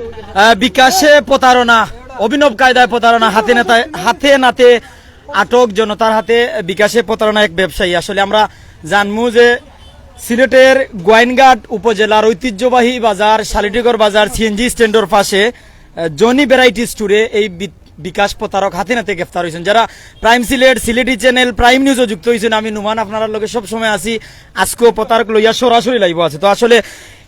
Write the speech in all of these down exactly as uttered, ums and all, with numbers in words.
আহ, বিকাশে প্রতারণা, অভিনব কায়দায় প্রতারণা, হাতে নাতে, হাতে নাতে আটক জনতার হাতে বিকাশে প্রতারণা এক ব্যবসায়ী। আসলে আমরা জানমু যে সিলেটের গোয়াইনঘাট উপজেলার ঐতিহ্যবাহী বাজার শালিটিগর বাজার সিএনজি স্ট্যান্ডর পাশে, আহ, জনি ভ্যারাইটি স্টোরে এই বি-, বিকাশ প্রতারক হাতে নাতে গ্রেফতার হইছেন। যারা প্রাইম সিলেট, সিলেটি চ্যানেল, প্রাইম নিউজও যুক্ত হইছেন, আমি নুমান আপনারার লগে সব সময় আছি। আজকেও প্রতারক লইয়া সরাসরি লাইভও আছে। তো আসলে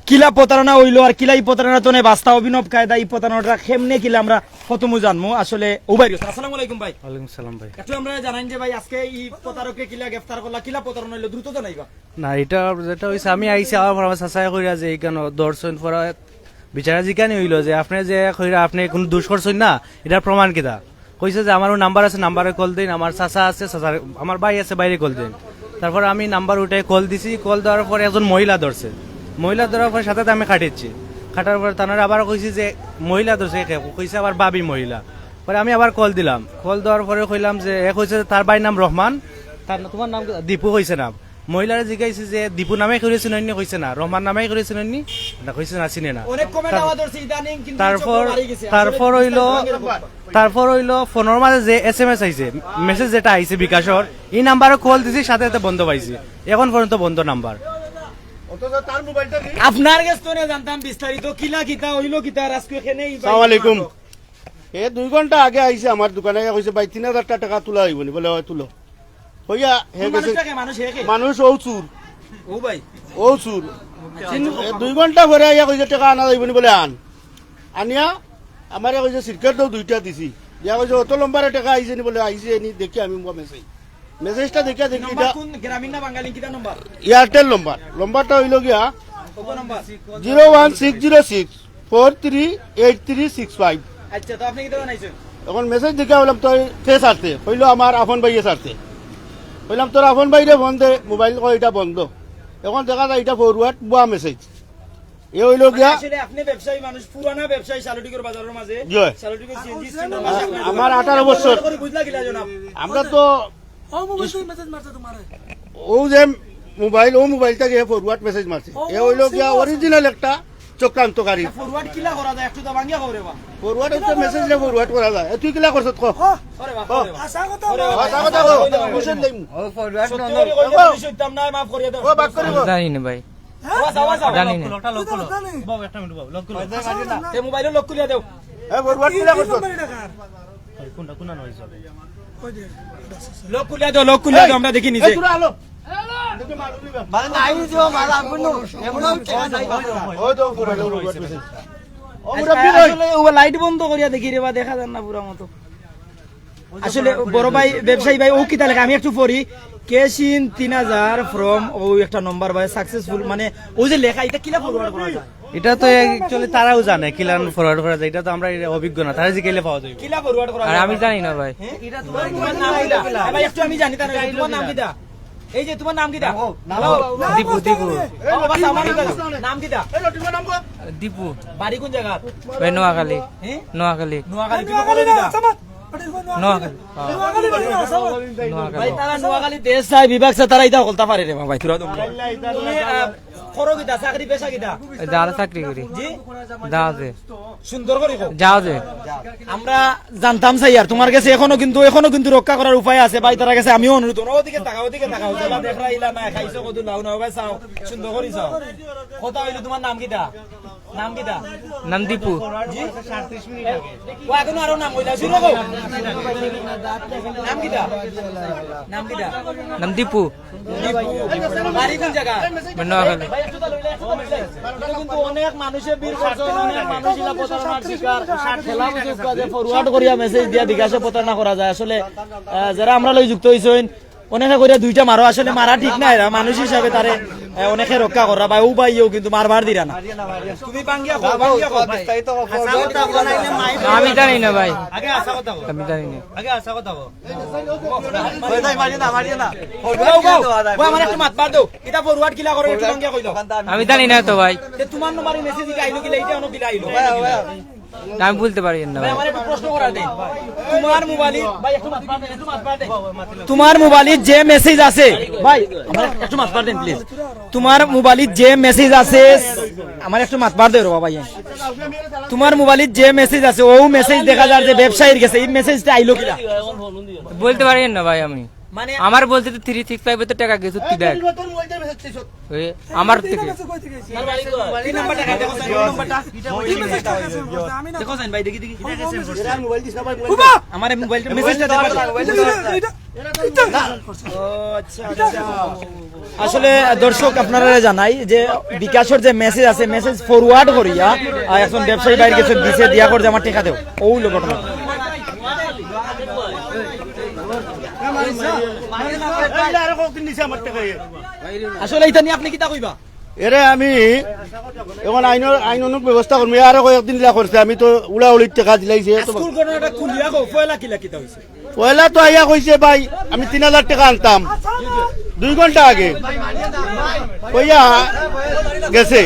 কিলা প্রতারণা হইলো আর কিলা ই প্রতারণা তনে বাস্তা অভিনব কায়দা ই প্রতারণাটা কেমনে কিলা আমরা প্রথমে জানমু। আসলে ও ভাই, আসসালামু আলাইকুম ভাই। ওয়ালাইকুম সালাম ভাই। একটু আমরা জানাইন যে ভাই আজকে ই প্রতারককে কিলা গ্রেফতার করলা, কিলা প্রতারণা হইলো, দ্রুত জানাইবা। না, এটা যেটা হইছে, আমি আইছি, আমার পর আমার চাচায় কইরা যে এইখানে ধরছইন, পরে বিচারা জিকানি হইলো যে আপনি যে কইরা আপনি কোনো দোষ করছইন না, এটার প্রমাণ কিতা? কইছে যে আমার ও নাম্বার আছে, নাম্বারে কল দিন, আমার চাচা আছে, চাচার, আমার ভাই আছে, বাইরে কল দিন। তারপর আমি নাম্বার উঠে কল দিছি, কল দেওয়ার পর একজন মহিলা ধরছে, মহিলা ধরার পর সাথে আমি খাটিয়েছি, খাটার পর তানারা আবার কইছি যে মহিলা ধরছে কে, কইছে আবার ভাবি মহিলা। পরে আমি আবার কল দিলাম, কল দেওয়ার পরে কইলাম যে এ কইছে যে তার ভাইর নাম রহমান, তার, তোমার নাম কি? দীপু কইছে নাম। মহিলারে জিজ্ঞাসি যে দীপু নামে কেউরে চিনইননি, কইছে না। রহমান নামে কেউরে চিনইননি, না কইছে না, চিনে না। অনেক কমে তার-, দাওয়া ধরছে ইদানিং, কিন্তু তারপর, চক্র বাড়ি গেছে। আসলে তারপর হইলো, বিস্তারিত ভাঙ্গিয়া রাখো। তারপর হইলো ফোনর মাঝে যে এসএমএস আইছে, মেসেজ যেটা আইছে বিকাশর, এই নাম্বারে কল দিছি, সাথে সাথে বন্ধ পাইছি, এখন পর্যন্ত বন্ধ নাম্বার। আপনার কাছ থেকে জানতাম বিস্তারিত, কিলা কিতা হইলো কিতা, আর আজকে এখানে এই আসসালামু আলাইকুম। এ দুই ঘন্টা আগে আইছে আমার দোকানে, আইয়া কইছে, "ভাই, তিন হাজার টা-, টাকা তোলা অইবো নি?" বলে, "হয়, তুলো।" কইয়া হে গেছে। মানুষটা কে? মানুষ হে কে? মানুষ ও চুর। ও ভাই। ও চুর। এ দুই ঘন্টা পরে আইয়া কইছে, "টাকা আনা যাইবো নি?" বলে, "আন।" আনিয়া আমারে কইছে, "সিগারেট দাও।" দুইটা দিছি। দিয়া কইছে, "অত নম্বরে টাকা আইছে নি?" বলে, "আইছে নি, দেখি আমি মেসেজ।" মেসেজটা দেখিয়া দেখি নম্বর এটা কোন? গ্রামীণ না বাঙালি? কিতা নম্বর? এয়ারটেল নম্বর। নম্বরটা হইল গিয়া কত নম্বর? Zero one six zero six four three eight three six five. আচ্ছা, তো আপনি কিতা জানাইছেন? এখন মেসেজ দেখিয়া বললাম, "তোর কে ছাড়ছে?" কইলো, "আমার আপন ভাইয়ে ছাড়ছে।" কইলাম, "তোর আপন ভাইরে ফোন দে, মোবাইল কয় এটা বন্ধ।" এখন দেখা যায় এটা ফরওয়ার্ড ভুয়া মেসেজ। এ হইল মানে গিয়া আসলে আপনি ব্যবসায়ী মানুষ, পুরানা ব্যবসায়ী শালুটিকর বাজারের মাঝে। জি। শালুটিকর সিএনজি স্ট্যান্ডের মাঝে আপনি আমার দোকান। আঠারো বছর। করে বুঝলা কিলা জনাব? আমরা তো ও মোবাইল থেকে মেসেজ মারছে তোমারে। ও যে মোবাইল, ও মোবাইলটা গিয়ে ফরওয়ার্ড মেসেজ মারছে। ও, এ হইল ও গিয়া সিম আছে। অরিজিনাল একটা চক্রান্তকারী। ফরওয়ার্ড কিলা করা যায়? একটু তো ভাঙ্গিয়া কও রে বা। ফরওয়ার্ড একটা মেসেজ লে ফরওয়ার্ড করা যায়। এ, তুই কিলা করছত ক? ও। ওরে বা, ও। ওরে বা। হাছা কথা ওরে বা। হাছা কথা ক। হাছা কথা ক। বুঝেন নাই। ও ফরওয়ার্ড সত্যি না, করে কইলে অন্য পুলিশ হইতাম না, মাফ করিয়া দাও। ও বাক করিব। জানি না ভাই। হ্যাঁ? ও, আচ্ছা, আচ্ছা। জানি না। লকটা লক করো। বাবু, একটা মিনিট বাবু, লক করো। তে মোবাইল লক করিয়া দাও। এ, ফরওয়ার্ড কিলা করছো? কোনটা, কোনটা নয় যাবে? লক করিয়া দাও, লক করিয়া দাও, আমরা দেখি নিজে। এই, তোরা আলো। মানে নাই দিও, মালা আপনি। এমন ওই তো, ফরওয়ার্ড মেসেজ। ও, মুরব্বি কই? আসলে ও লাইট বন্ধ করিয়া দেখি রে বা, দেখা যার না পুরা মতো। আসলে বড় ভাই, ব্যবসায়ী ভাই, ও কিতা লেখে? আমি একটু পড়ি। Cash in তিন হাজার from ও একটা নম্বর ভাই, successful, মানে, ও যে লেখা, এটা কিলা ফরওয়ার্ড করা যায়? এটা তো actually তারাও জানে কিলা ফরওয়ার্ড করা যায়, এটা তো আমরা অভিজ্ঞ না, তারা জিকাইলে পাওয়া যায়। কিলা ফরওয়ার্ড করা আর যায়? আমি জানি না ভাই। হ্যাঁ? এটা তোমার, তোমার নাম কিতা? এ ভাই, একটু আমি জানি, তারা তোমার নাম কিতা? এই যে তোমার নাম কিতা? হ্যালো? দীপু, দীপু। ও, বাস, আমার নাম কিতা? নাম কিতা? দীপু। বাড়ি কোন জায়গা? ভাই নোয়াখালী। হ্যাঁ? নোয়াখালী। নোয়াখালী, তুমি কোন জায়গা? নোয়াখালী। নোয়াখালী। ভাই, তারা নোয়াখালী দেশ চাই, বিভাগ চাই, তারা ইটা হকলতা পারে রে ভাই, তোরা তো। তুমি, আহ, করো কিতা, চাকরি পেশা কিতা? এই জাহাজে চাকরি করি। জি? জাহাজে। সুন্দর করি কও। জাহাজে। আমরা জানতাম চাই আর তোমার গেছে এখনো কিন্তু, এখনো কিন্তু রক্ষা করার উপায় আছে ভাই, তারা গেছে আমিও অনুরোধ করবো। ওদিকে তাকাও, ওদিকে তাকাও, যারা দেখরা ইলা না, খাইছো কত লাউ না, ভাই চাও, সুন্দর করি চাও। কথা হইলো তোমার নাম কিতা? নাম কিতা? নাম দীপু। জি? ও, এখনো আরো নাম কইলা, শুরু করো। নাম কিতা? নাম কিতা? নাম দীপু। দীপু। বাড়ি কোন জায়গা? নোয়াখালী। ভাই, একটু তাহলে ওইটা একটু তাহলে ওইটা। কিন্তু অনেক মানুষে ভিড় করছে, অনেক মানুষ ইলা প্রতারণার শিকার। খেলা বুঝুক যে ফরওয়ার্ড করিয়া মেসেজ দিয়া বিকাশে প্রতারণা করা যায়। আসলে, আহ, যারা আমরা লই যুক্ত হইছইন, অনেকে কইরা দুইটা মারো, আসলে মারা ঠিক না, এরা মানুষ হিসাবে তারে, এ, অনেকে রক্ষা করা, ভাই, ও ভাইও কিন্তু মারবার দিরা না। তুমি বাঙ্গিয়া কও, বাঙ্গিয়া কও, ভাই। আমি জানি না, ভাই। আগে হাছা কথা কও। আমি জানি না। আগে হাছা কথা কও। ভাই, ভাই, মারিও না, মারিও না। ও, ও, ও, আমার একটু মাত বার দেও। ইটা ফরওয়ার্ড কিলা করে একটু বাঙ্গিয়া কইলো। আমি জানি না তো, ভাই। তে তোমার নম্বরে মেসেজ ইটা আইলো কিলা, ইটা অনো কিলা আইলো? আমি বলতে পারি না ভাই। আমার একটা প্রশ্ন করা দেই। তোমার মোবাইলে, ভাই, একটু মাত পার দেন, একটু মাত পার দেন। তোমার মোবাইলে যে মেসেজ আছে, ভাই, আমার একটু মাত পার দেন, প্লিজ। তোমার মোবাইলে যে মেসেজ আছে, আমার একটু মাত পার দেও রে বাবা, ইয়ে। তোমার মোবাইলে যে মেসেজ আছে, ও মেসেজ দেখা যার যে ব্যবসায়ীর গেছে, এই মেসেজটা আইলো কিনা? বলতে পারি না ভাই আমি। মানে আমার বলতে তো থ্রি সিক্স ফাইভ তো টাকা গেছে, তুই দেখ। ওই আমার থেকে। দেখো যাইন ভাই, দেখি, দেখি। আমার মোবাইলটা, মেসেজটা দেখো। ও, আচ্ছা, আচ্ছা। আসলে দর্শক আপনারা জানাই যে বিকাশর যে মেসেজ আছে, মেসেজ ফরওয়ার্ড করিয়া, আহ, একজন ব্যবসায়ী ভাইর গেছে দিছে, দিয়া কর যে আমার টাকা দেও। ও হইলো ঘটনা। আসলে এটা নিয়ে আপনি কিতা কইবা? এরে আমি এখন আইনর, আইন অনুক ব্যবস্থা করমু। এ আরো কয়েকদিন ইলা করছে, আমি তো উড়াউড়ির টাকা দিলাইছে। এত স্কুল ঘটনাটা খুলিয়া কও, পয়লা কিলা কিতা হইছে? পয়লা তো আইয়া কইছে, "ভাই, আমি তিন হাজার টাকা আনতাম।" দুই ঘন্টা আগে কইয়া গেছে।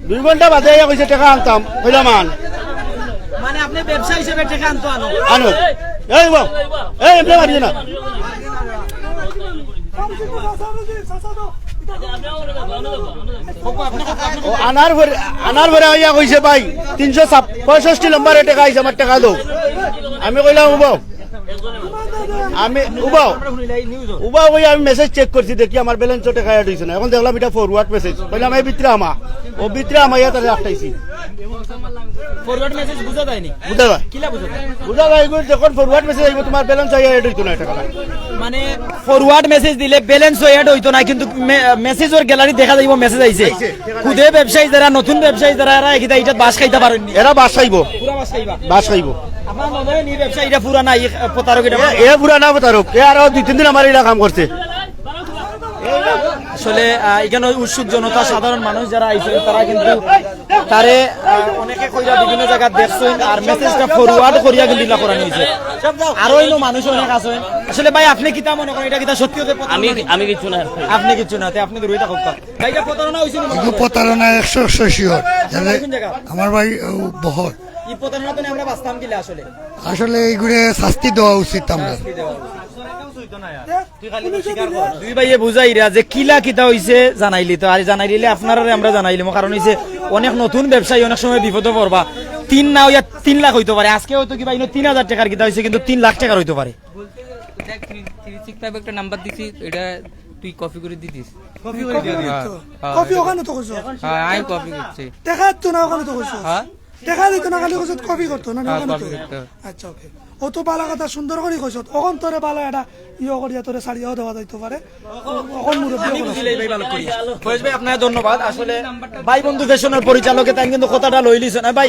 দুই ঘন্টা বাদে আইয়া কইছে, "টাকা আনতাম।" কইলাম, "আন।" মানে আপনি ব্যবসা হিসেবে টাকা আনতো আনো? আনো। এই বাবা, এই এমনি মারিও না। ও আনার পরে, আনার পরে আইয়া কইছে, "ভাই, তিনশো পঁয়ষট্টি নম্বরে টাকা আইছে, আমার টাকা দাও।" আমি কইলাম, "উবাও।" আমি উবাও, উবাও কইয়া আমি মেসেজ চেক করছি, দেখি আমার ব্যালেন্সও টাকা অ্যাড হইছে না। এখন দেখলাম এটা ফরওয়ার্ড মেসেজ। কইলাম, "এই ভিতরে আমা।" ও ভিতরে আমাইয়া তারে আটকাইছি। ফরওয়ার্ড মেসেজ বুঝা যায়নি? বুঝা যায়। কিলা বুঝা যায়? বুঝা যায়, এগুলো যখন ফরওয়ার্ড মেসেজ আইবো, তোমার ব্যালেন্স আইয়া অ্যাড হইতো না টাকা। মানে ফরওয়ার্ড মেসেজ দিলে ব্যালেন্স অ্যাড হইতো না, কিন্তু মে-, মেসেজর গ্যালারি দেখা যাইবো মেসেজ আইছে। খুদে ব্যবসায়ী যারা, নতুন ব্যবসায়ী যারা, এরা এগিয়ে এটা বাস খাইতে পারেননি। এরা বাস খাইবো। পুরা বাস খাইবা? বাস খাইবো। আপনার মনে হয় নি ব্যবসায়ীরা পুরা না, এই প্রতারক এটা? এ, এ পুরা না প্রতারক, এ আরো দুই তিন দিন আমার এটা কাম করছে। আসলে, আহ, এখানে উৎসুক জনতা, সাধারণ মানুষ যারা আইছেন, তারা কিন্তু তারে, আহ, অনেকে কইরা বিভিন্ন জায়গা দেখছেন, আর মেসেজটা ফরওয়ার্ড করিয়া কিন্তু ইলা করানি হইছে। আরো ইনো মানুষ অনেক আছেন। আসলে ভাই, আপনি কিতা মনে করেন, এটা কিতা সত্যি হতে পারে? আমি, আমি কিচ্ছু না। আপনি কিচ্ছু না, তে আপনি দূরেই থাকুক। ভাই, এটা প্রতারণা হইছে নি মনে করেন? প্রতারণা একশো একশো শিওর। আপনার কোন জায়গা? আমার ভাই, ও, বহর। এই প্রতারণা তো আমরা বাঁচতাম কিলা আসলে? আসলে এইগুলো শাস্তি দেওয়া উচিত আমরা। শাস্তি দেওয়া উচিত। দুই ভাইয়ে বুঝাইরা যে কিলা কিতা হইছে জানাইলি তো, আর জানাইলিলে আপনারারে আমরা জানাইলিমু, কারণ হইছে অনেক নতুন ব্যবসায়ী অনেক সময় বিপদে পড়বা। তিন না হইয়া তিন লাখ হইতে পারে, আজকে হয়তো কিবা ইনো তিন হাজার টাকার কিতা হইছে, কিন্তু তিন লাখ টাকার হইতে পারে। দেখ, থ্রি সিক্স ফাইভ একটা নাম্বার দিছি, এটা তুই কপি করে দি দিস। কপি করে দিয়া দিস। হ্যাঁ, হ্যাঁ। কপি ওখানে তো করছো। হ্যাঁ, আমি কপি করছি। দেখা তো না ওখানে তো করছো। হ্যাঁ? দেখা দিত না, খালি কইছত কপি করতো না, হ্যাঁ, ওখানে তো। কপি করতো। আচ্ছা, ওকে। ও তো ভালা কথা, সুন্দর করে কইছত। ওখান তোরে ভালা এটা ইয়ে করিয়া তোরে ছাড়িয়াও দেওয়া যাইতো পারে। ওখান মুরব্বী আমি বুঝিলাই ভাই ভালো করি। ফয়েজ ভাই, আপনার ধন্যবাদ। আসলে ভাই বন্ধু ফ্যাশনের পরিচালকে তাই কিন্তু কথাটা লইলিছ না ভাই।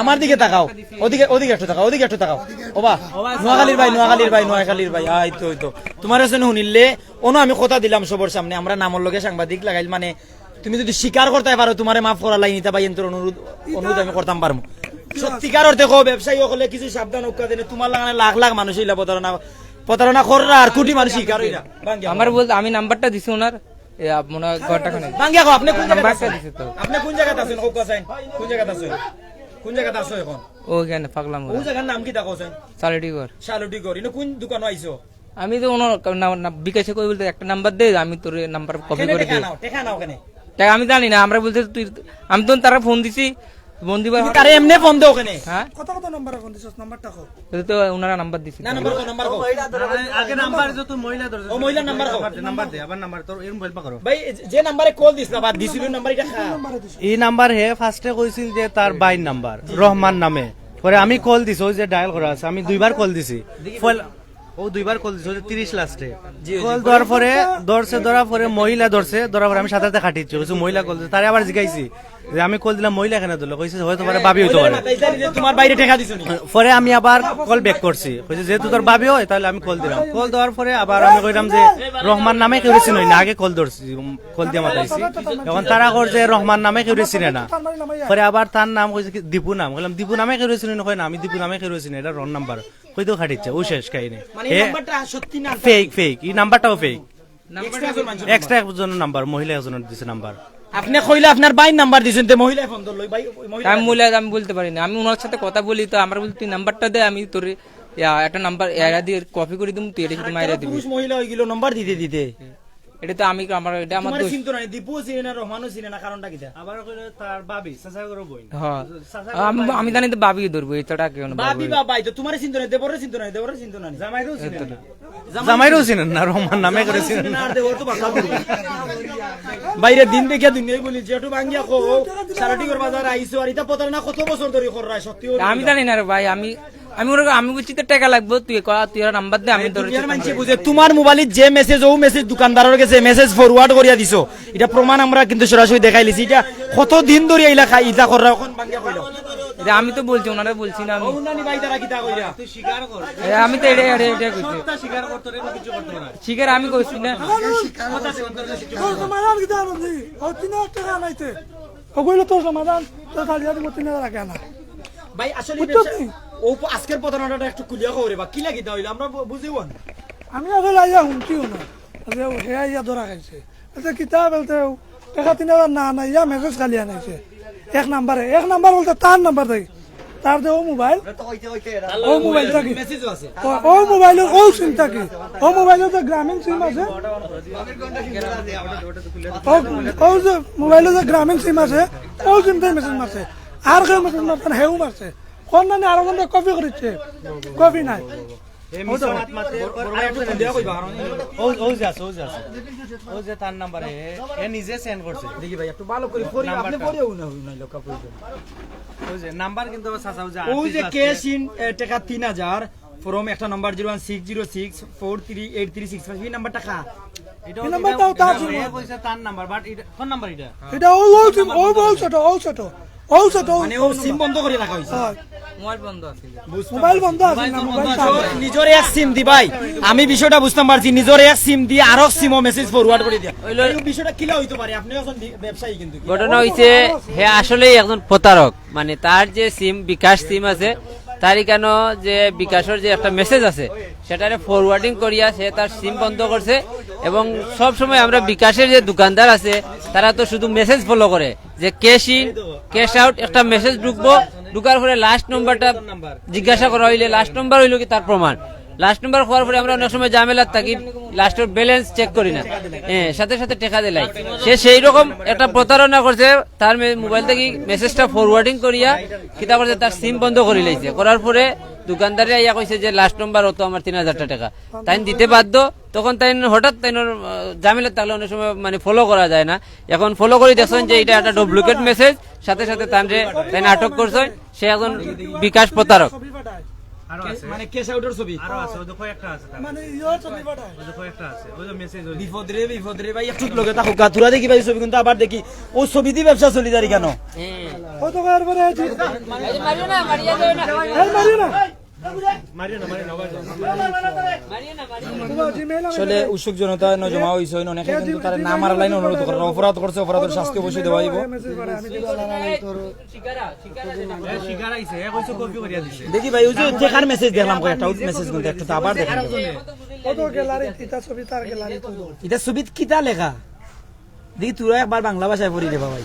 আমার দিকে তাকাও, ওদিকে, ওদিকে একটু তাকাও, ওদিকে একটু তাকাও। ওবা, নোয়াখালীর ভাই, নোয়াখালীর ভাই, নোয়াখালীর ভাই, আই তো, ওই তো। তোমার আছে না হুনিলে, অনো আমি কথা দিলাম সবার সামনে, আমরা নামর লগে সাংবাদিক লাগাইল, মানে, তুমি যদি স্বীকার করতে পারো, তোমারে মাফ করার লাগি নিতা ভাই, এন্তর অনুরোধ, অনুরোধ আমি করতাম পারমু। সত্যিকার অর্থে কও, ব্যবসায়ী হকলে কিছু সাবধান হউক্কা, যেন তোমার লাগানে লাখ লাখ মানুষ ইলা প্রতারণা, প্রতারণা কররা আর কোটি মানুষ শিকার হইরা। ভাঙ্গিয়া আমার কও। বলতে আমি নাম্বারটা দিছি ওনার, এ, আপ-, মনে হয় ঘরটা খানে। ভাঙ্গিয়া কও, আপনি কোন জায়গাত নাম্বারটা আছেন? দিছি তো। আপনি কোন জায়গাত আছেন? কউক্কা চাইন। কোন জায়গাত আছেন? কোন জায়গাত আছো এখন? ওখানে পাগলা ও মুড়া। জায়গার নাম কিতা কও চাইন? শালুটিঘর। শালুটিঘর। ইনো কোন দোকানো আইছো? আমি তো ওনার কা-, না, না, বিকাশে কই বলতে একটা নাম্বার দে, আমি তোর নাম্বার কপি কেনে করে টেকা দিই। নাও, টেকা নাও কেনে? টেকা আমি জানি না, আমরা বলতে তুই, আমি তো তারা ফোন দিছি, ফোন দিবার তুমি তারে এমনে ফোন দেও কেনে? হ্যাঁ? কত কত নম্বরে ফোন দিছস? নাম্বারটা কও। এটা তো ওনারা নাম্বার দিছে। না, নাম্বার কও, নাম্বার কও। আগে নাম্বার যে তোর মহিলা ধরছে। ও, মহিলার নাম্বার কও। নাম্বার দে, নাম্বার দে, আবার নাম্বার তোর এরম বলবা করো। ভাই, এই যে, যে নাম্বারে কল দিস না, বা দিছিল নাম্বার, এটা খা। এই নাম্বার হে ফার্স্টে কইছিল যে তার ভাইর নাম্বার, রহমান নামে। পরে আমি কল দিছি, ওই যে ডায়াল করা আছে, আমি দুইবার কল দিছি। ফল-, ও দুইবার কল দিছে, ওই যে তিরিশ লাস্টে। জি, জি। কল দেওয়ার পরে ধরছে, ধরার পরে মহিলা ধরছে, ধরার পরে আমি সাথে সাথে কাটিচ্ছি, কিছু মহিলা কল দিছে, তারে আবার জিগাইছি যে আমি কল দিলাম, মহিলা কেনে ধরলো? কইছে হয়তো পারে ভাবি হইতে পারে। তোমার বাইরে টেকা দিছো নি? পরে আমি আবার কল ব্যাক করছি, কইছে যেহেতু তোর ভাবি হয় তাহলে আমি কল দিলাম। কল দেওয়ার পরে আবার আমি কইলাম যে রহমান নামে কেউ চিনই না, আগে কল ধরছি, কল দিয়ে মাতাইছি। এখন তারা কর যে রহমান নামে কেউ চিনে না। পরে আবার তার নাম কইছে কি দীপু নাম, কইলাম দীপু নামে কেউ চিনি না, কয় না আমি দীপু নামে কেউ চিনি, এটা রং নাম্বার। কইতেও খাটিচ্ছে, ও শেষ কাহিনী। মানে এই এ নাম্বারটা সত্যি না? ফেক, ফেক, এই নাম্বারটাও ফেক। নাম্বারটা এক্সট্রা একজন মানুষের এক্সট্রা একজনের নাম্বার, মহিলা একজনের দিছে নাম্বার। আপনে কইলা আপনার ভাইর নাম্বার দিছইন, তে মহিলায় ফোন ধরলো, ভাই, ওই মহিলা আমি মহিলা, আমি বলতে পারি না। আমি ওনার সাথে কথা বলি, তো আমার বলি, "তুই নাম্বারটা দে, আমি তোর, ইয়া, একটা নাম্বার এরা দিয়ে কপি করে দিমু, তুই এটা শুধু মাইরা দিবি।" পুরুষ মহিলা হয়ে গেল নাম্বার দিতে দিতে। এটা তো আমি, আমার, এটা আমার তোমার দোষ। চিন্তা নাই, দীপুও চিনে না, রহমানও চিনে না, কারণটা কিতা? আবার কইলে তার ভাবি, চাচা করে বই। হ্যাঁ। চাচা করে আমি, বই। আমি জানি তো ভাবি ধরবো, এছাড়া কেউ না, ভাবি ভাবি। বা ভাই তো তোমার চিন্তা নাই, দেবরের চিন্তা নাই, দেবরের চিন্তা নাই। জামাইরও চিনে না। জামাইরও চিনেন না, রহমান নামে করে চিনেন না। আর দেবর তো বাঁচা পড়বে। বাইরে দিন দেখিয়া দুনিয়ায় বলি, জেঠু ভাঙ্গিয়া কো, সারাটিগর বাজার আইছো, আর ইটা প্রতারণা কত বছর ধরে কররা, সত্যি করে আমি জানি না রে ভাই, আমি, আমি ওরা, আমি বুঝছি তো টাকা লাগবো, তুই ক-, তুই আর নাম্বার দে, আমি এই ধরে দুনিয়ার মানষে বুঝে, তোমার মোবাইলে যে মেসেজ, ও মেসেজ দোকানদারের গেছে মেসেজ ফরওয়ার্ড করিয়া দিছো, এটা প্রমাণ আমরা কিন্তু সরাসরি দেখাইলিছি। এটা কত দিন ধরে ইলা খাই, ইলা কররা, এখন ভাঙ্গিয়া কইলো। এটা আমি তো বলছি, ওনারা বলছি না আমি। ও নানি ভাই, তারা কিতা কইরা? এ, আমি তো এটা, এটা, এটা করছি। স্বীকার আমি করছি না। তোর সমাধান কিতা আনন্দি? ও তিন হাজার টাকা আনাইতে। ও কইলো তোর সমাধান, তোর কালিয়া দিব তিন হাজার আগে আনা। ভাই, আসলে বুঝছো ব্যবসা-, নি? ও প-, আজকের প্রতারণাটা একটু খুলিয়া কও রে বা, কি লাগিতা হইলো? আমরা বু-, বুঝিও না। আমি আগে লাইয়া হুনছিও না। আচ্ছা, ও হে আইয়া ধরা খাইছে। আচ্ছা, কিতা বলতে ও টাকা তিন হাজার না আনাইয়া মেসেজ খালি আনাইছে। এক নাম্বারে, এক নাম্বার বলতে তার নাম্বার দেয়। তার যে ও মোবাইল, ও মোবাইল থাকি। মেসেজও আছে। ও, ও মোবাইল, ও সিম থাকি। ও মোবাইল যে গ্রামীণ সিম আছে। ও, ও যে মোবাইল যে গ্রামীণ সিম আছে, ও সিম থেকে মেসেজ মারছে। আর কেউ মেসেজ মারছে না, হেউ মারছে। কোন নানি আরো বন্ধু কপি করেছে? কপি নাই। এই ও তো মিশন আত্মাতে বড় ভাই একটু খুলিয়া কইবা, কারণ ও, ও যে আছে, ও যে আছে। ও যে তার নাম্বারে, এ, এ নিজে সেন্ড করছে। দেখি ভাই, একটু ভালো করে পড়ি, আপনি নাম্বারটা। পড়িও না, না, লোক পড়ি। ওই যে নাম্বার কিন্তু আবার চাচা, ওই যে ওই যে আটত্রিশ ক্যাশ ইন, এ, টাকা তিন হাজার, ফর্ম একটা number zero one six zero six four three eight three six five, এই নাম্বারটা কার? এটা এই হচ্ছে, নাম্বারটাও তার এটা ছিল। এ কইছে তার নাম্বার, বাট এটা কোন নাম্বার এটা? এটা ও, ও সিম, ও, ও ছোট, ও ছোট, ও ছোট, ও মানে ও ছোট সিম নাম্বার। বন্ধ করে রাখা হয়েছে। হয়। মোবাইল বন্ধ আছে। মোবাইল বন্ধ আছে না, মোবাইল চালু। নিজর এক সিম দি ভাই, আমি বিষয়টা বুঝতাম পারছি, নিজর এক সিম দি আরক সিমও মেসেজ ফরওয়ার্ড করে দিয়া। হইলো এই বিষয়টা কিলা হইতে পারে? আপনি এখন বি-, ব্যবসায়ী কিন্তু। ঘটনা হইছে, হে আসলেই একজন প্রতারক। মানে, তার যে সিম, বিকাশ সিম আছে, তার এখানো যে বিকাশর যে একটা মেসেজ আছে, সেটারে ফরওয়ার্ডিং করিয়া সে তার সিম বন্ধ করছে। এবং সব সময় আমরা বিকাশের যে দোকানদার আছে, তারা তো শুধু মেসেজ ফলো করে যে ক্যাশ ইন, ক্যাশ আউট, একটা মেসেজ ঢুকবো, ঢুকার পরে লাস্ট নম্বরটা জিজ্ঞাসা করা হইলে লাস্ট নম্বর হইলো কি তার প্রমাণ। লাস্ট নম্বর হওয়ার পরে আমরা অনেক সময় ঝামেলাত থাকি, লাস্টের ব্যালেন্স চেক করি না, হ্যাঁ, সাথে সাথে টাকা দিলাই। সে সেই রকম একটা প্রতারণা করছে, তার মে-, মোবাইল থেকে মেসেজটা ফরওয়ার্ডিং করিয়া কিতা করছে, তার সিম বন্ধ করি লাইছে। করার পরে দোকানদারে আইয়া কইছে যে লাস্ট নম্বর অত আমার তিন হাজার টাকা, তাইন দিতে বাধ্য। তখন তাইন হঠাৎ তাইন, আহ, ঝামেলাত থাকলে অনেক সময় মানে ফলো করা যায় না। এখন ফলো করি দেখছেন যে এটা একটা ডুপ্লিকেট মেসেজ, সাথে সাথে তানরে তাইন আটক করছেন। সে একজন বিকাশ প্রতারক। আরো আছে। মানে ক্যাশ আউটের ছবি। আরো আছে, ওই দেখো একটা আছে তার। মানে ইয়ে ছবি পাঠায়। ওই দেখো একটা আছে, ওই যে মেসেজ ওই। বিপদ রে, বিপদ রে ভাই, একটু লগে থাকো, গাতুরা দেখি ভাই ছবি কিন্তু আবার দেখি। ও ছবি দি ব্যবসা চলি যার কেন? ও তো একবারে এই যে মারিও না, মারিয়া যাও না। এই মারিও না। মারিও না, মারিও না, ভাই। তোমার Gmail আমি আসলে উৎসুক জনতা এনে জমা হইছে, অনেকে কিন্তু তারা না মারার লাইন অনুরোধ করে, অপরাধ করছে, অপরাধের শাস্তি অবশ্যই দেওয়া হইব। মেসেজ করে, আমি কিন্তু এ, শিকার আইছে, এ কইছে কপি করিয়া দিছে। দেখি ভাই, ওই যে টেকার মেসেজ দেখলাম কয়েকটা, ওই মেসেজ গুলো একটু তো আবার দেখেন। কত গ্যালারি, কিতা ছবি তার গ্যালারি তো। এটা ছবিত কিতা লেখা? দেখি, তোরা একবার বাংলা ভাষায় পড়ি রে বাবাই।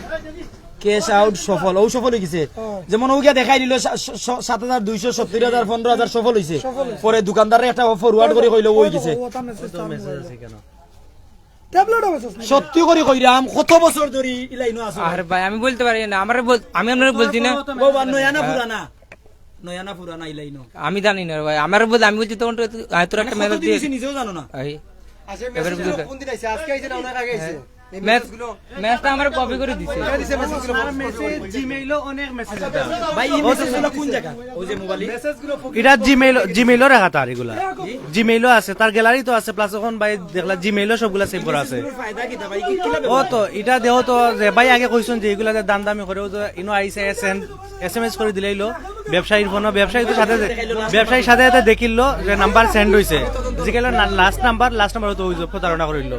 ক্যাশ আউট সফল, ও সফল হয়ে গেছে। হ্যাঁ। যেমন ও গিয়া দেখাই দিল সা-, স-, স-, সাত হাজার দুইশো, সত্তর হাজার, পনেরো হাজার সফল হইছে। সফল হইছে। পরে দোকানদারে একটা ফরওয়ার্ড করে কইলো ও হয়ে গেছে। ওটা মেসেজ তো চালু মেসেজ হয়ে আছে গেল। কেন? ট্যাবলেটও মেসেজ নাই। সত্যি করি কইরাম, কত বছর ধরি ই লাইনও আছো? আরে ভাই, আমি বলতে পারি না, আমারে বল-, আমি আপনারে বলছি না। বাবা, নয়া না পুরানা? নয়া না পুরানা ই লাইনও? আমি জানি না রে ভাই, আমারে বল, আমি বলছি তখন তো, আমি তোর একটা মানে মেলা কত দিন দিয়ে হইছে নিজেও জানো না? এই, আচ্ছা, এবারে মেসেজ বুঝতে কোন দিন আইছে? আজকে আইছে না, অনেক আগে আইছে? এই ম্যাচ, মেসেজগুলো ম্যাচটা আমার কপি করে দিছে। কে দিছে মেসেজগুলো? আর মেসেজ, জিমেইলও অনেক মেসেজ আছে। ভাই, এই মেসেজগুলো কোন জায়গা? ওই যে মোবাইলে? মেসেজগুলো এটা জিমেইল, জিমেইলও রাখা তার এগুলা। জিমেইলও আছে, তার গ্যালারি তো আছে, প্লাস এখন ভাই দেখলা জিমেইলও সবগুলা সেভ করা আছে। ফায়দা কিতা ভাই? কি, কি লাগে? ও তো, এটা দেও তো যে ভাই আগে কইছেন যে এগুলা যে দাম দামি করে, ও তো ইনো আইছে, এস এম এস করে দিলাইলো ব্যবসায়ীর ফোনও, ব্যবসায়ী তো সাথে, ব্যবসায়ীর সাথে সাথে দেখিলো যে নাম্বার সেন্ড হইছে, জিকাইলো না, লাস্ট নাম্বার, লাস্ট নাম্বার তো ওই যে প্রতারণা করিল।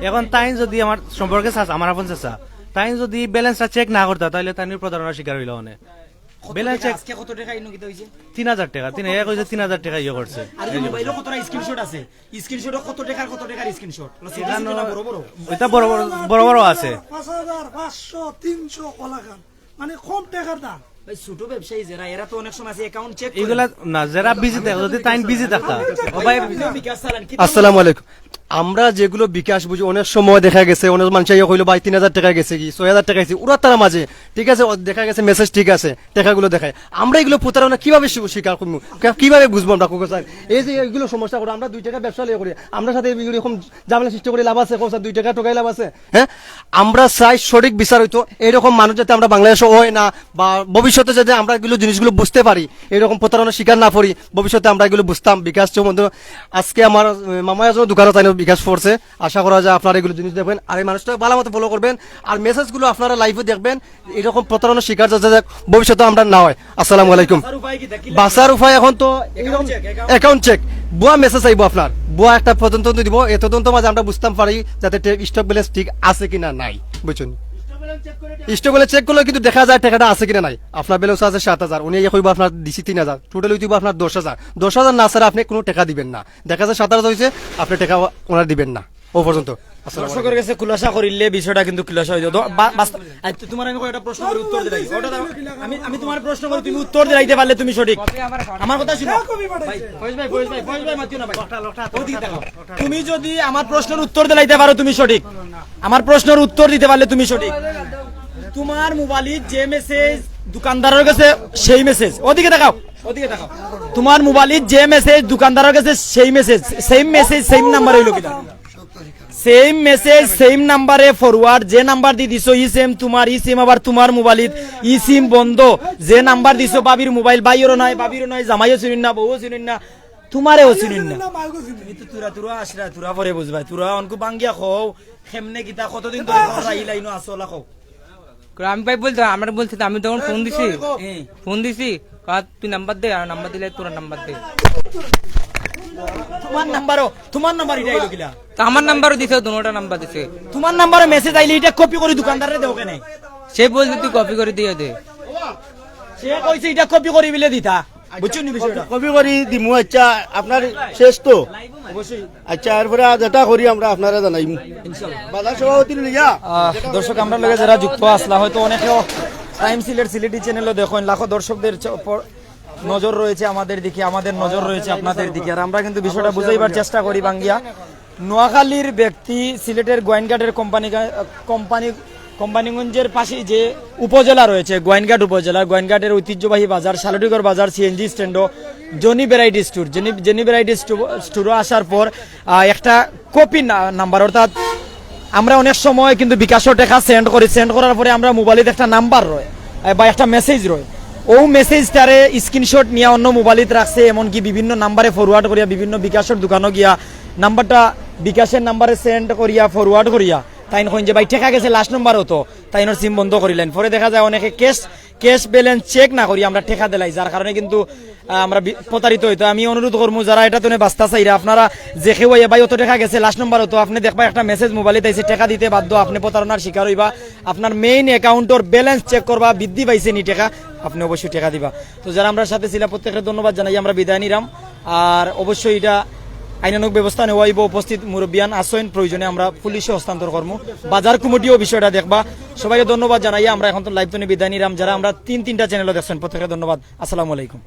এখন তাই যদি আমার সম্পর্কে চাচা, আমার আপন চাচা, তাই যদি ব্যালেন্সটা চেক না করতা, তাহলে তাই প্রতারণার শিকার হইল অনে। কত Balance টাকা? check। আজকে কত টাকা ইনো কিতা অইছে? তিন হাজার টাকা, তিন হাজার কইছে, তিন হাজার টাকা ইয়ে করছে। আর এই যে মোবাইলও কত টাকা স্ক্রিনশট আছে? স্ক্রিনশটও কত টাকার কত টাকার স্ক্রিনশট? এটা বড় বড়, বড় বড় আছে। পাঁচ হাজার, পাঁচশো, তিনশো কলাখান, মানে কম টাকার দাম। ভাই, ছোট ব্যবসায়ী যারা, এরা তো অনেক সময় আছে অ্যাকাউন্ট চেক। এগুলা না, যারা বিজি থাকে, যদি তাইন বিজি থাকতা, ও ভাই। বিকাশ চালান কি? আসসালামু আলাইকুম। আমরা যেগুলো বিকাশ বুঝি, অনেক সময় দেখা গেছে অনেক মানুষ ইয়ে কইলো, "ভাই, তিন হাজার টাকা গেছে কি, ছয় হাজার টাকা গেছে?" ওরা তারা মাঝে, ঠিক আছে, ও দেখা গেছে মেসেজ ঠিক আছে, টাকাগুলো দেখায়। আমরা এগুলো প্রতারণা কিভাবে শি-, স্বীকার করবো? কে-, কিভাবে বুঝবো আমরা, কোকো স্যার? এই যে এগুলো সমস্যা করে, আমরা দুই টাকা ব্যবসা লিয়ে করি, আমরা সাথে এরকম ঝামেলা সৃষ্টি করে লাভ আছে? কোকো স্যার, দুই টাকা টোকাই লাভ আছে? হ্যাঁ, আমরা চাই সঠিক বিচার হইতো। এরকম মানুষ যাতে আমরা বাংলাদেশে হয় না, বা ভবিষ্যতে যাতে আমরা এগুলো জিনিসগুলো বুঝতে পারি, এরকম প্রতারণার শিকার না পড়ি, ভবিষ্যতে আমরা এগুলো বুঝতাম। বিকাশ চৌমন্দ, আজকে আমার, আহ, মামায় একজন দোকানে তাই বিকাশ পড়ছে। আশা করা যায় আপনারা এগুলো জিনিস দেখবেন, আর এই মানুষটা ভালো মতো ফলো করবেন, আর মেসেজগুলো আপনারা লাইভে দেখবেন। এরকম প্রতারণার শিকার যাতে ভবিষ্যতে আমরা না হয়। আসসালামু আলাইকুম। বাঁচার উপায় এখন তো অ্যাকাউন্ট চেক। ভুয়া মেসেজ আইবো আপনার, ভুয়া একটা তদন্ত দিব। এ তদন্ত মাঝে আমরা বুঝতাম পারি যাতে স্টক ব্যালেন্স ঠিক আছে কিনা নাই, বুঝছেন? স্টক ব্যালেন্স চেক করলে কিন্তু দেখা যায় টাকাটা আছে কিনা নাই। আপনার ব্যালেন্স আছে সাত হাজার, উনি ইয়ে কইবো আপনার দিছি তিন হাজার, টোটাল হইতে আপনার দশ হাজার। দশ হাজার না ছাড়া আপনি কোনো টাকা দিবেন না। দেখা যায় সাত হাজার হইছে, আপনি টাকা ওনারা দিবেন না ও পর্যন্ত। আসসালামু আলাইকুম। দর্শকর গেছে খুলাসা করিলে বিষয়টা কিন্তু খুলাসা হইতো। দ-, বা-, বাস্ত-, আই, তো তোমার আমি কয়টা প্রশ্ন করি উত্তর দিলাই। ওটা দাও। আমি, আমি তোমার প্রশ্ন করি, তুমি উত্তর দিলাইতে পারলে তুমি সঠিক। আমার কথা শুনো। ভাই, ফয়েজ ভাই, ফয়েজ ভাই, ফয়েজ ভাই, মাতিও না ভাই। ওদিকে তাকাও। তুমি যদি আমার প্রশ্নের উত্তর দিলাইতে পারো তুমি সঠিক। আমার প্রশ্নের উত্তর দিতে পারলে তুমি সঠিক। তোমার মোবাইলে যে মেসেজ দোকানদারের গেছে সেই মেসেজ। ওদিকে তাকাও। ওদিকে তাকাও। তোমার মোবাইলে যে মেসেজ দোকানদারের গেছে সেই message, same message, same number হইলো কিনা? সেম মেসেজ, সেম নাম্বারে ফরওয়ার্ড, যে নাম্বার দি দিছো, ই সেম তোমার, ই সিম আবার তোমার মোবাইলিত, ই সিম বন্ধ, যে নাম্বার দিছো, ভাবির মোবাইল, ভাইয়েরও নাই, ভাবিরও নাই, জামাইও চিনুন না, বউও চিনুন না, তোমারেও চিনুন না। তুমি তো তুরা, তুরা আসরা, তুরা পরে বুঝবায়, তুরা অনকু বাঙ্গিয়া কও, কেমনে কিতা, কতদিন ধরে তোমরা ই লাইনো আছো, ওলা কও। করে আমি ভাই বলতে, আমরা বলছি তো, আমি তখন ফোন দিছি, হ্যাঁ। ফোন দিছি, কয়, "তুই নাম্বার দে, আর নাম্বার দিলে তোর নাম্বার দে।" তোমার নাম্বারও, তোমার নাম্বার এটা আইলো কিলা? তো আমার নাম্বারও দিছে, দুটা নাম্বার দিছে। তোমার নাম্বারে মেসেজ আইলে এটা কপি করে দোকানদাররে দেও কেনে? সে বলছে, "তুই কপি করে দিয়ে দে।" সে কইছে এটা কপি করি বিলে দিতা, বুঝছো নি বিষয়টা? কপি করি দিমু। আচ্ছা, আপনার শেষ তো। আচ্ছা, এরপরে আর যেটা করি আমরা আপনারা জানাইমু। বাজার সভাপতি লইয়া। আহ, দর্শক, আমরা লগে যারা যুক্ত আসলা, হয়তো অনেকেও টাইম সিলেট সিলেটি চ্যানেলও দেখেন, লাখো দর্শকদের চ-, পর-, নজর রয়েছে আমাদের দিকে, আমাদের নজর রয়েছে আপনাদের দিকে। আর আমরা কিন্তু বিষয়টা বুঝাইবার চেষ্টা করি বাঙ্গিয়া। নোয়াখালীর ব্যক্তি সিলেটের গোয়াইনঘাটের কোম্পানি, কোম্পানি, কোম্পানিগঞ্জের পাশেই যে উপজেলা রয়েছে, গোয়াইনঘাট উপজেলা, গোয়াইনঘাটের ঐতিহ্যবাহী বাজার, শালুটিগড় বাজার, সিএনজি স্ট্যান্ডও Johnny variety store, Johnny, Johnny variety স্টো-, স্টোরও আসার পর, আহ, একটা কপি না-, নাম্বার, অর্থাৎ আমরা অনেক সময় কিন্তু বিকাশও টাকা সেন্ড করি, সেন্ড করার পরে আমরা মোবাইলে একটা নাম্বার রয়, আহ, বা একটা মেসেজ রয়, ও মেসেজটারে স্ক্রিনশট নিয়ে অন্য মোবাইলে রাখছে, এমনকি বিভিন্ন নাম্বারে ফরওয়ার্ড করিয়া বিভিন্ন বিকাশের দোকানও গিয়া নাম্বারটা বিকাশের নাম্বারে সেন্ড করিয়া ফরওয়ার্ড করিয়া তাইন কইন যে, "ভাই, টাকা গেছে লাস্ট নাম্বার অত", তাইনর সিম বন্ধ করিলেন। পরে দেখা যায় অনেকে ক্যাশ, ক্যাশ ব্যালেন্স চেক না করি আমরা টাকা দিলাই, যার কারণে কিন্তু, আহ, আমরা বি-, প্রতারিত হইতো। আমি অনুরোধ করমু, যারা এটা তনে বাস্তা চাইরা, আপনারা যে কেউ আইয়া, "ভাই, অত টাকা গেছে লাস্ট নাম্বার অত", আপনি দেখবা একটা মেসেজ মোবাইলে তাইছে, "টাকা দিতে বাধ্য", আপনি প্রতারণার শিকার হইবা। আপনার মেইন অ্যাকাউন্টর ব্যালেন্স চেক করবা, বৃদ্ধি পাইছে নি টাকা, আপনি অবশ্যই টাকা দিবা। তো যারা আমরা সাথে ছিলা, প্রত্যেকের ধন্যবাদ জানাই আমরা বিদায় নিলাম। আর অবশ্যই এটা আইনানুগ ব্যবস্থা নেওয়া হইব। উপস্থিত মুরব্বিয়ান আছইন, প্রয়োজনে আমরা পুলিশে হস্তান্তর করমু। বাজার কমিটিও বিষয়টা দেখবা। সবাইকে ধন্যবাদ জানাই আমরা এখন তো লাইভ তনে বিদায় নিলাম। যারা আমরা তিন তিনটা চ্যানেলও দেখছেন, প্রত্যেকের ধন্যবাদ। আসসালামু আলাইকুম।